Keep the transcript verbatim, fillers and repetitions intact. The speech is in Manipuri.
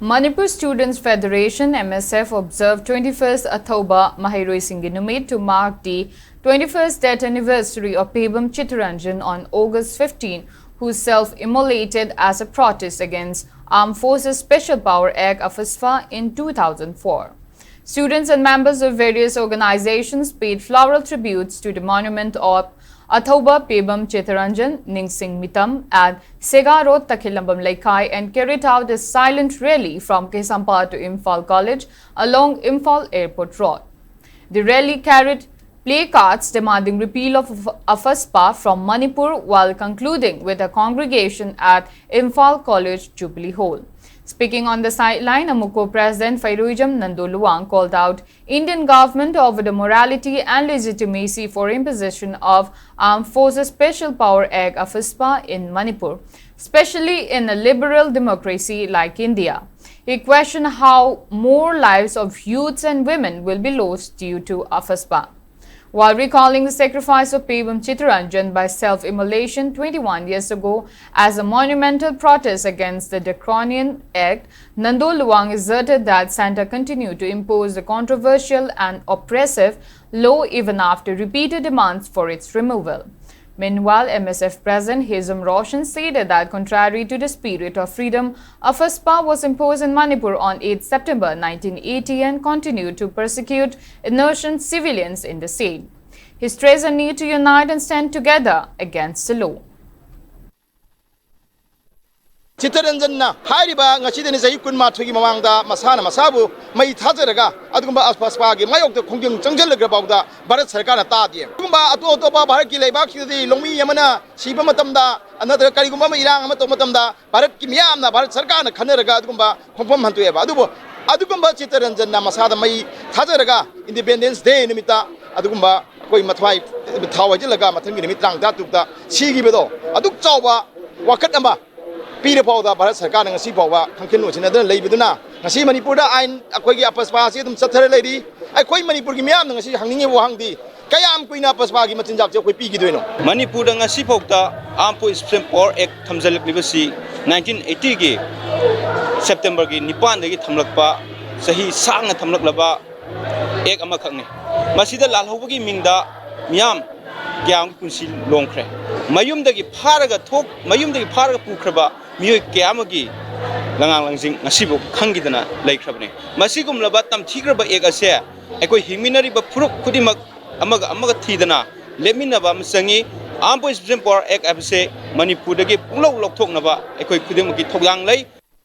Manipur Students Federation, M S F, observed twenty-first Athouba Maheiroi Singh Numit to mark the twenty-first death anniversary of Pebam Chittaranjan on August fifteen, who self-immolated as a protest against Armed Forces Special Power Act, AFSPA, in two thousand four. Students and members of various organizations paid floral tributes to the monument of Athouba Pebam Chittaranjan Ningsing Mitam at Sega Road, Takhilambam Leikai, and carried out a silent rally from Keisampha to Imphal College along Imphal Airport Road. The rally carried placards demanding repeal of AFSPA from Manipur while concluding with a congregation at Imphal College Jubilee Hall. Speaking on the sideline, AMUCO President Pheiroijam Nando Luwang called out Indian government over the morality and legitimacy for imposition of Armed Forces Special Power Act, AFSPA, in Manipur, especially in a liberal democracy like India. He questioned how more lives of youths and women will be lost due to AFSPA. While recalling the sacrifice of Pebam Chittaranjan by self-immolation twenty-one years ago as a monumental protest against the Draconian Act, Nando Luwang asserted that Centre continued to impose the controversial and oppressive law even after repeated demands for its removal. Meanwhile, M S F President Hizam Roshan stated that contrary to the spirit of freedom, AFSPA was imposed in Manipur on eighth September nineteen eighty and continued to persecute innocent civilians in the state. He stressed the need to unite and stand together against the law. ꯆꯤꯠꯇꯔꯟꯖꯟꯅ ꯍꯥꯏꯔꯤꯕ ꯉꯁꯤꯗꯅꯤ ꯆꯍꯤ ꯀꯨꯟꯃꯥꯊꯣꯏꯒꯤ ꯃꯃꯥꯡꯗ ꯃꯁꯥꯅ ꯃꯁꯥꯕꯨ ꯃꯩ ꯊꯥꯖꯔꯒ ꯑꯗꯨꯒꯨꯝꯕ ꯑꯐꯁꯄꯥꯒꯤ ꯃꯥꯌꯣꯛꯇ ꯈꯣꯡꯖꯪ ꯆꯪꯁꯤꯜꯂꯈ꯭ꯔ ꯐꯥꯎꯗ ꯚꯥꯔꯠ ꯁꯔꯀꯥꯔꯅ ꯇꯥꯗꯦ꯫ ꯑꯗꯨꯒꯨꯝꯕ ꯑꯇꯣꯞ ꯑꯇꯣꯞꯄ ꯚꯥꯔꯠꯀꯤ ꯂꯩꯕꯥꯛꯁꯤꯡꯗꯗꯤ ꯂꯧꯃꯤ ꯑꯃꯅ ꯁꯤꯕ ꯃꯇꯝꯗ ꯅꯠꯇ꯭ꯔꯒ ꯀꯔꯤꯒꯨꯝꯕ ꯑꯃ ꯏꯔꯥꯡ ꯑꯃ ꯇꯧꯕ ꯃꯇꯝꯗ ꯚꯥꯔꯠꯀꯤ ꯃꯤꯌꯥꯝꯅ ꯚꯥꯔꯠ ꯁꯔꯀꯥꯔꯅ ꯈꯟꯅꯔꯒ ꯑꯗꯨꯒꯨꯝꯕ ꯈꯣꯡꯐꯝ ꯍꯟꯗꯣꯛꯑꯦꯕ꯫ ꯑꯗꯨꯕꯨ ꯑꯗꯨꯒꯨꯝꯕ ꯆꯤꯠꯇꯔꯟꯖꯟꯅ ꯃꯁꯥꯗ ꯃꯩ ꯊꯥꯖꯔꯒ Independence Day ꯅꯨꯃꯤꯠꯇ ꯑꯗꯨꯒꯨꯝꯕ ꯑꯩꯈꯣꯏ ꯃꯊ꯭ꯋꯥꯏ ꯊꯥꯎ ꯍꯩꯖꯤꯜꯂꯒ ꯃꯊꯪꯒꯤ ꯅꯨꯃꯤꯠ ꯇꯔꯥꯃꯉꯥ ꯇꯔꯥꯇꯔꯨꯛꯇ ꯁꯤꯈꯤꯕꯗꯣ ꯑꯗꯨꯛ ꯆꯥꯎꯕ ꯋꯥꯀꯠ ꯑꯃ ꯄꯤꯔ ꯐꯥꯎꯗ ꯚꯥꯔꯠ ꯁꯔꯀꯥꯔꯅ ꯉꯁꯤ ꯐꯥꯎꯕ ꯈꯪꯈꯤꯟ ꯑꯣꯏꯁꯤꯟꯅꯗꯅ ꯂꯩꯕꯗꯨꯅ ꯉꯁꯤ ꯃꯅꯤꯄꯨꯔꯗ ꯑꯥꯏꯟ ꯑꯩꯈꯣꯏꯒꯤ ꯑꯐꯁꯄꯥꯁꯤ ꯑꯗꯨꯝ ꯆꯠꯊꯔ ꯂꯩꯔꯤ꯫ ꯑꯩꯈꯣꯏ ꯃꯅꯤꯄꯨꯔꯒꯤ ꯃꯤꯌꯥꯝꯅ ꯉꯁꯤ ꯍꯪꯅꯤꯡꯉꯤꯕ ꯋꯥꯍꯪꯗꯤ ꯀꯌꯥꯝ ꯀꯨꯏꯅ ꯄꯁꯄꯥꯒꯤ ꯃꯆꯤꯟꯖꯥꯛꯁꯦ ꯑꯩꯈꯣꯏ ꯄꯤꯈꯤꯗꯣꯏꯅꯣ? ꯃꯅꯤꯄꯨꯔꯗ ꯉꯁꯤ ꯐꯥꯎꯗ Armed Forces Special Power Act ꯊꯝꯖꯤꯜꯂꯛꯂꯤꯕꯁꯤ nineteen eighty ꯒꯤ September ꯒꯤ ꯅꯤꯄꯥꯟꯗꯒꯤ ꯊꯝꯂꯛꯄ, ꯆꯍꯤ ꯁꯥꯡꯅ ꯊꯝꯂꯛꯂꯕ Act ꯑꯃꯈꯛꯅꯤ꯫ ꯃꯁꯤꯗ ꯂꯥꯜꯍꯧꯕꯒꯤ ꯃꯤꯡꯗ ꯃꯤꯌꯥꯝ ꯀꯌꯥ ꯑꯃꯒꯤ ꯄꯨꯟꯁꯤ ꯂꯣꯡꯈ꯭ꯔꯦ꯫ ꯃꯌꯨꯝꯗꯒꯤ ꯐꯥꯔꯒ ꯊꯣꯛ-, ꯃꯌꯨꯝꯗꯒꯤ ꯐꯥꯔꯒ ꯄꯨꯈ꯭ꯔꯕ ꯃꯤꯑꯣꯏ ꯀꯌꯥ ꯑꯃꯒꯤ ꯂꯉꯥꯡ ꯂꯪꯖꯤꯡ ꯉꯁꯤꯕꯨ ꯈꯪꯈꯤꯗꯅ ꯂꯩꯈ꯭ꯔꯕꯅꯤ꯫ ꯃꯁꯤꯒꯨꯝꯂꯕ ꯇꯝꯊꯤꯈ꯭ꯔꯕ Act ꯑꯁꯦ ꯑꯩꯈꯣꯏ ꯍꯤꯡꯃꯤꯟꯅꯔꯤꯕ ꯐꯨꯔꯨꯞ ꯈꯨꯗꯤꯡꯃꯛ ꯑꯃꯒ ꯑꯃꯒ ꯊꯤꯗꯅ ꯂꯦꯞꯃꯤꯟꯅꯕ ꯑꯃ ꯆꯪꯉꯤ꯫ Armed Forces Special Power Act ꯍꯥꯏꯕꯁꯦ ꯃꯅꯤꯄꯨꯔꯗꯒꯤ ꯄꯨꯡꯂꯧ ꯂꯧꯊꯣꯛꯅꯕ ꯑꯩꯈꯣꯏ ꯈꯨꯗꯤꯡꯃꯛꯀꯤ ꯊꯧꯗꯥꯡ ꯂꯩ꯫